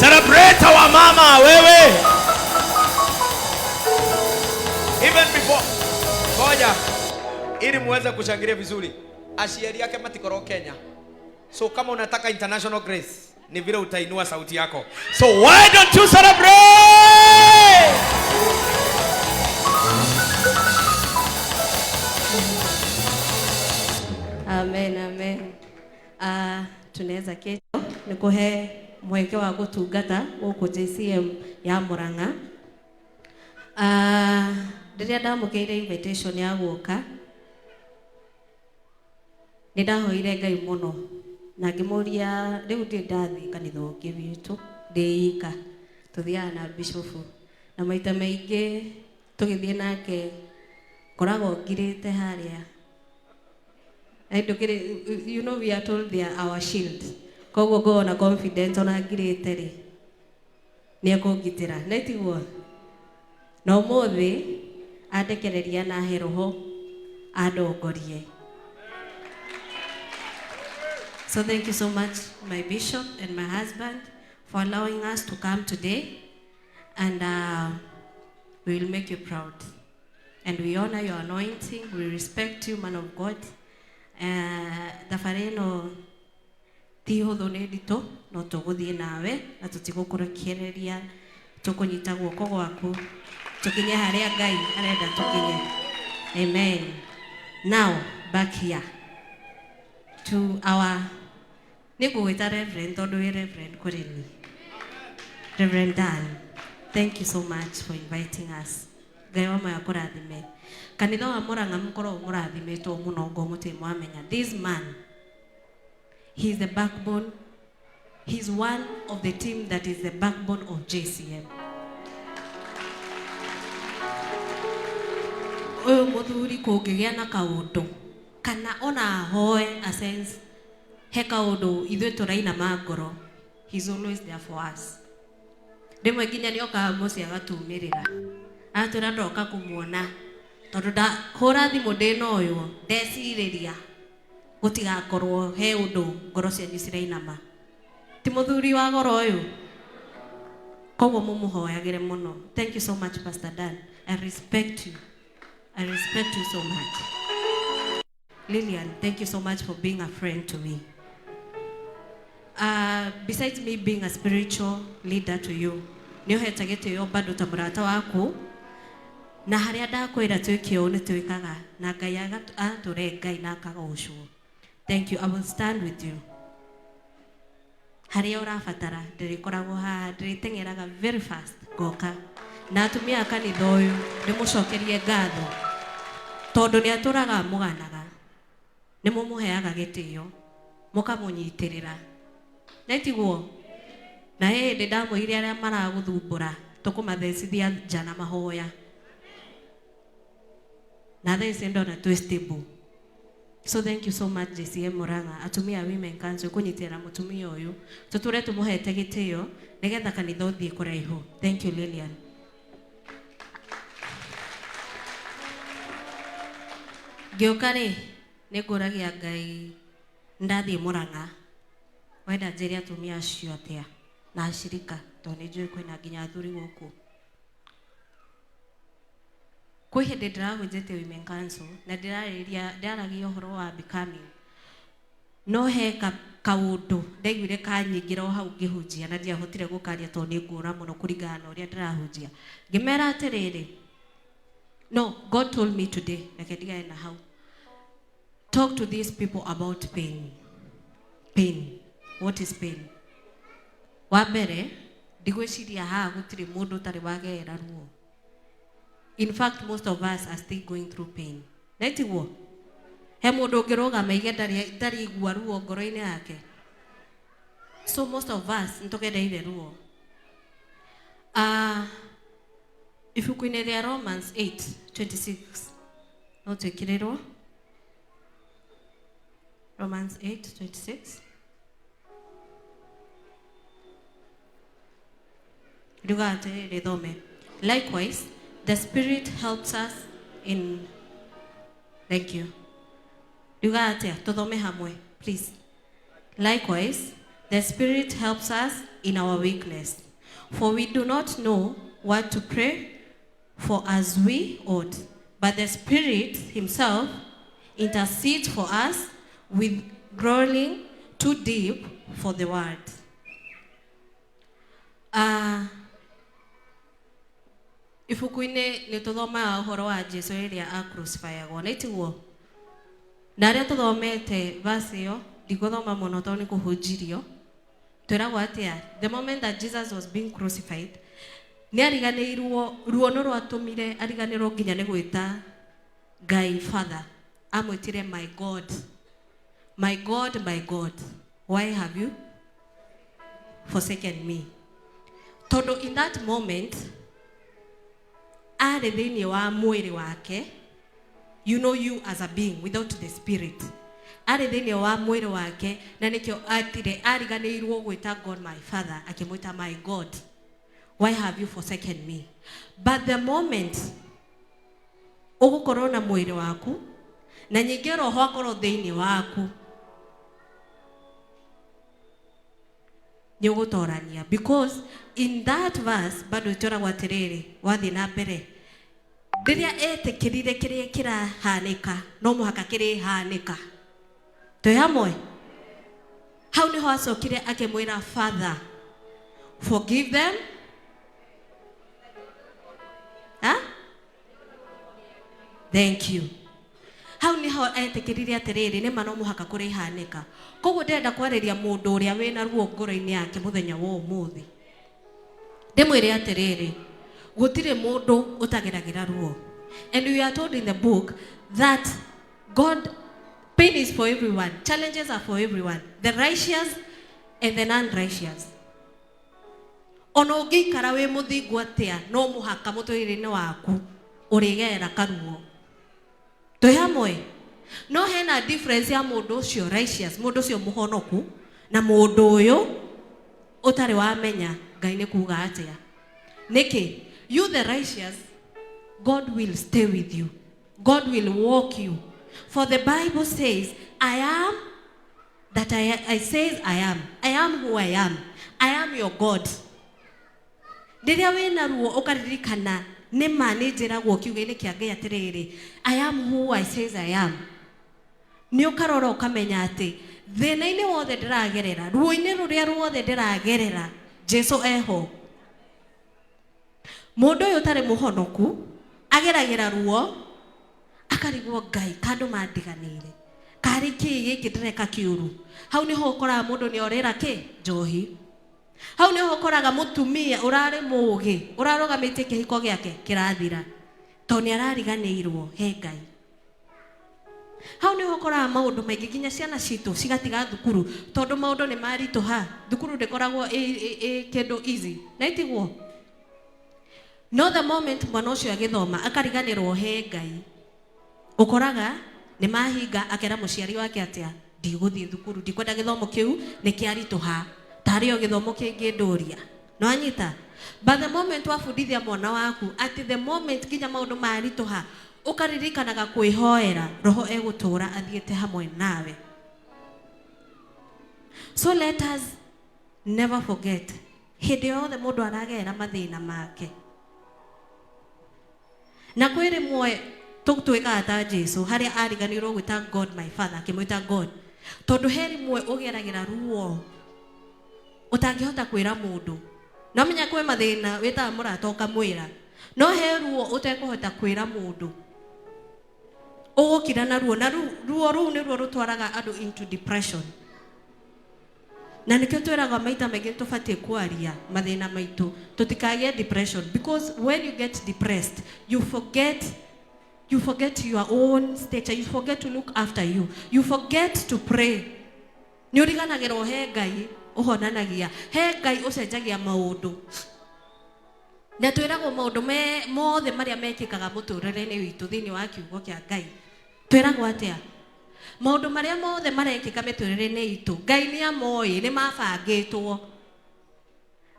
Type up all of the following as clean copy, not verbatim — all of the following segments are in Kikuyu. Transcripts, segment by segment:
Celebrate our mama wewe. Even before. Ngoja ili muweze kushangilia vizuri. Aciari yake matikorwo Kenya. So kama unataka international grace ni vile utainua sauti yako. So why don't you celebrate? Amen, amen. Tunaweza kesho nĩ kũhe mweke wa gũtungata gũkũ JCM ya Murang'a. Rĩrĩa ndamũkĩire invitation ya gũka nĩ ndahoire Ngai mũno na ngĩmũria rĩu ndirĩ ndathiĩ kanitha ũngĩ witũ ndĩ ika, tũthiaga na bishop na maita maingĩ tũgĩthiĩ nake ngoragwo ngirĩte harĩa. Ndũkĩrĩ, you know we are told they are our shield. Koguo ngoragwo na confidence ona ngirĩte rĩ nĩ ekũngitĩra, na tiguo? Na ũmũthĩ andekereria na ahe roho andongorie. So thank you so much, my bishop and my husband, for allowing us to come today. And we will make you proud. And we honor your anointing. We respect you, man of God. Thabarĩ ĩno ti hũthũ nĩ nditũ, no tũgũthiĩ nawe na tũtigũkũrekereria, tũkũnyita guoko gwaku tũkinye harĩa Ngai arenda tũkinye. Amen. Now back here to our, nĩ ngũgwĩta Reverend tondũ wĩ Reverend kũrĩ niĩ. Reverend Dan, thank you so much for inviting us. Ngai wa maya kũrathime. Kanitha wa Murang'a mũkoragwo mũrathimĩtwo mũno ngo mũtirĩ mwamenya. This man, he is the backbone. He's one of the team that is the backbone of JCM. Ũyũ mũthuri kũngĩgĩa na kaũndũ kana ona ahoe a sense he kaũndũ ithuĩ tũrainama ngoro, he's always there for us. Rĩmwe nginya nĩokaga mũciĩ agatumĩrĩra atwĩra ndoka kũmuona tondũ ndahũra thimũ ndĩna ũyũ ndecirĩria gũtigakorwo he ũndũ ngoro cianyu cirainama. Ti mũthuri wa goro ũyũ, koguo mũmũhoyagĩre mũno. Thank you so much, Pastor Dan. I respect you. I respect you so much. Lillian, thank you so much for being a friend to me. Besides me being a spiritual leader to you, nĩ ũhete gĩtĩo bado ta mũrata waku, na harĩa ndakwĩra twĩke ũũ nĩ twĩkaga, na Ngai agatũre Ngai na akagocwo. Thank you. I will stand with you. Harĩa ũrabatara ndĩrĩkoragwo haha, ndĩrĩteng'eraga very fast ngoka. Na atumia a kanitha ũyũ ndĩmũcokerie ngatho tondũ nĩ atũraga mũganaga, nĩ mũmũheaga gĩtĩo, mũkamũnyitĩrĩra. Na tiguo? Na he hĩndĩ ndamwĩrire arĩa maragũthumbũra tũkũmathecithia nja na mahoya. Na thaa ici ndona twĩ stable. So thank you so much, JCM Murang'a, atumia a Women Council kũnyitĩrĩra mũtumia ũyũ, tũtũre tũmũhete gĩtĩo nĩgetha kanitha ũthiĩ kũraihu. Thank you, Lilian. Ngĩũka rĩ, nĩ ngũragia Ngai ndathiĩ Murang'a, wenda njĩre atumia acio atĩa na acirika, tondũ nĩ njũĩ kwĩna nginya athuri gũkũ. Kwĩ hĩndĩ ndĩrahunjĩtie Women Council na ndĩraragia ũhoro wa becoming, no he kaũndũ ndaiguire kanyingĩra o hau ngĩhunjia na ndiahotire gũkaria tondũ nĩ nguona mũno kũringana na ũrĩa ndĩrahunjia. Ngĩmera atĩrĩrĩ, no, God told me today, reke ndigane na hau. Talk to these people about pain. Pain. What is pain? Wa mbere, ndigwĩciria haha gũtirĩ mũndũ ũtarĩ wagerera ruo. In fact, most of us are still going through pain. Na tiguo? He mũndũ ũngĩrũgama aige ndarĩ igua ruo ngoro-inĩ yake. So most of us nĩtũgereire ruo. Ibuku-inĩ rĩa Romans 8:26 no twĩkĩrĩrwo. Romans 8:26. Riugaga atĩrĩrĩ, thome. Likewise, the Spirit helps us in. Thank you. Riugaga atĩa? Tũthome hamwe, please. Likewise, the Spirit helps us in our weakness. For we do not know what to pray for as we ought, but the Spirit Himself intercedes for us with groaning too deep for the word. Ibuku-inĩ nĩ tũthomaga ũhoro wa Jesu rĩrĩa acrucifyagwo, na itiguo? Na arĩa tũthomete verse ĩyo, ndigũthoma mũno tondũ nĩ kũhunjirio. Twĩragwo atĩa? The moment that Jesus was being crucified, nĩ ariganĩirwo, ruo nĩ rwatũmire ariganĩrwo nginya nĩ gwĩta Ngai Father. Amwĩtire my God, my God, my God, why have you forsaken me? Tondũ in that moment arĩ thĩinĩ wa mwĩrĩ wake, you know, you as a being without the spirit, arĩ thĩinĩ wa mwĩrĩ wake, na nĩkĩo atire ariganĩirwo gwĩta God my Father, akĩmwĩta my God, why have you forsaken me? But the moment ũgũkorwo na mwĩrĩ waku na nyingĩ roho akorwo thĩinĩ waku, nĩ ũgũtorania, because in that verse bado ĩtwĩragwo atĩrĩrĩ, wathiĩ na mbere, rĩrĩa etĩkĩrire kĩrĩa kĩrahanĩka, no mũhaka kĩrĩhanĩka. Twĩ hamwe hau? Nĩho acokire akĩmwĩra, "Father, forgive them." Huh? Thank you. Hau niho etĩkĩrire atĩrĩrĩ, nĩma no mũhaka kũrĩhanĩka. Koguo ndĩrenda kwarĩria mũndũ ũrĩa wĩna ruo ngoro-inĩ yake mũthenya wa ũmũthĩ, ndĩmwĩre atĩrĩrĩ, gũtirĩ mũndũ ũtageragĩra ruo. And we are told in the book that God, pain is for everyone, challenges are for everyone, the righteous and the non-righteous. Ona ũngĩikara wĩ mũthingu atĩa, no mũhaka mũtũrĩre-inĩ waku ũrĩgerera karuo. Twĩ hamwe? No hena difference ya mũndũ ũcio righteous, mũndũ ũcio mũhonoku, na mũndũ ũyũ ũtarĩ wamenya Ngai nĩ kuga atĩa. Nĩkĩ? You the righteous, God will stay with you, God will walk you, for the Bible says, "I am that I says I am. I am who I am. I am your God." Rĩrĩa wĩna ruo ũkaririkana nĩ ma nĩ njĩragwo kiugo-inĩ kĩa Ngai atĩrĩrĩ, "I am who I says I am," nĩ ũkarora ũkamenya atĩ thĩna-inĩ wothe ndĩragerera, ruo-inĩ rũrĩa ruothe ndĩragerera, Jesu eho. Mũndũ ũyũ ũtarĩ mũhonoku ageragĩra ruo akarigwo, "Ngai, kandũ mandiganĩire, karĩ kĩĩ gĩkĩ ndĩreka kĩũru?" Hau nĩho ũkoraga mũndũ nĩ orĩra kĩ njohi. Hau nĩho ũkoraga mũtumia ũrarĩ mũũgĩ, ũrarũgamĩtie kĩhiko gĩake kĩrathira, tondũ nĩ arariganĩirwo he Ngai. Hau nĩho ũkoraga maũndũ maingĩ, nginya ciana citũ cigatiga thukuru tondũ maũndũ nĩ maritũha. Thukuru ndĩkoragwo ĩ kĩndũ easy, na itiguo? No the moment mwana ũcio agĩthoma akariganĩrwo he Ngai, ũkoraga nĩ mahinga, akera mũciari wake atĩa, "Ndigũthiĩ thukuru, ndikwenda gĩthomo kĩu, nĩ kĩaritũha, tarĩ o gĩthomo kĩngĩ ndũria." No anyita? But the moment wabundithia mwana waku atĩ the moment nginya maũndũ maritũha ũkaririkanaga kwĩhoera, roho egũtũra athiĩte hamwe nawe. So let us never forget, hĩndĩ yothe mũndũ aragerera mathĩna make, na kwĩ rĩmwe tũtwĩkaga ta Jesu harĩa ariganĩirwo gwĩta God my Father, akĩmwĩta God, tondũ he rĩmwe ũgeragĩra ruo ũtangĩhota kwĩra mũndũ. No menya kwĩ mathĩna wĩtaga mũrata ũkamwĩra, no he ruo ũtekũhota kwĩra mũndũ, ũgũkira na ruo, na ruo rũu nĩruo rũtwaraga andũ into depression. Na nĩkĩo twĩragwo maita maingĩ tũbatiĩ kwaria mathĩna maitũ tũtikagĩe depression, because when you get depressed, you forget your own stature, you forget to look after you, you forget to pray. Nĩ ũriganagĩrwo he Ngai ũhonanagia, he Ngai ũcenjagia maũndũ. Na twĩragwo maũndũ me mothe marĩa mekĩkaga mũtũrĩre-inĩ witũ thĩinĩ wa kiugo kĩa Ngai. Twĩragwo atĩa? Maũndũ marĩa mothe marekĩka mĩtũrĩre-inĩ itũ, Ngai nĩ amoĩ, nĩ mabangĩtwo.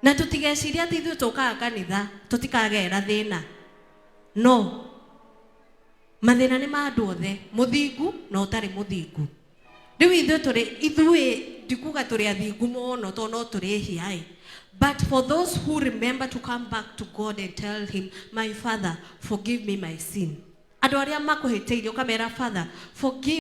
Na tũtigecirie atĩ ithuĩ tũkaga kanitha tũtikagera thĩna. No mathĩna nĩ ma andũ othe, mũthingu na ũtarĩ mũthingu. Rĩu ithuĩ tũrĩ ithuĩ Ndikuga tũrĩ athingu mũno tondũ no tũrĩhia ĩ, but for those who remember to come back to God and tell him, "My Father, forgive me my sin," andũ arĩa makũhĩtĩirie ũkamera, "Father, forgive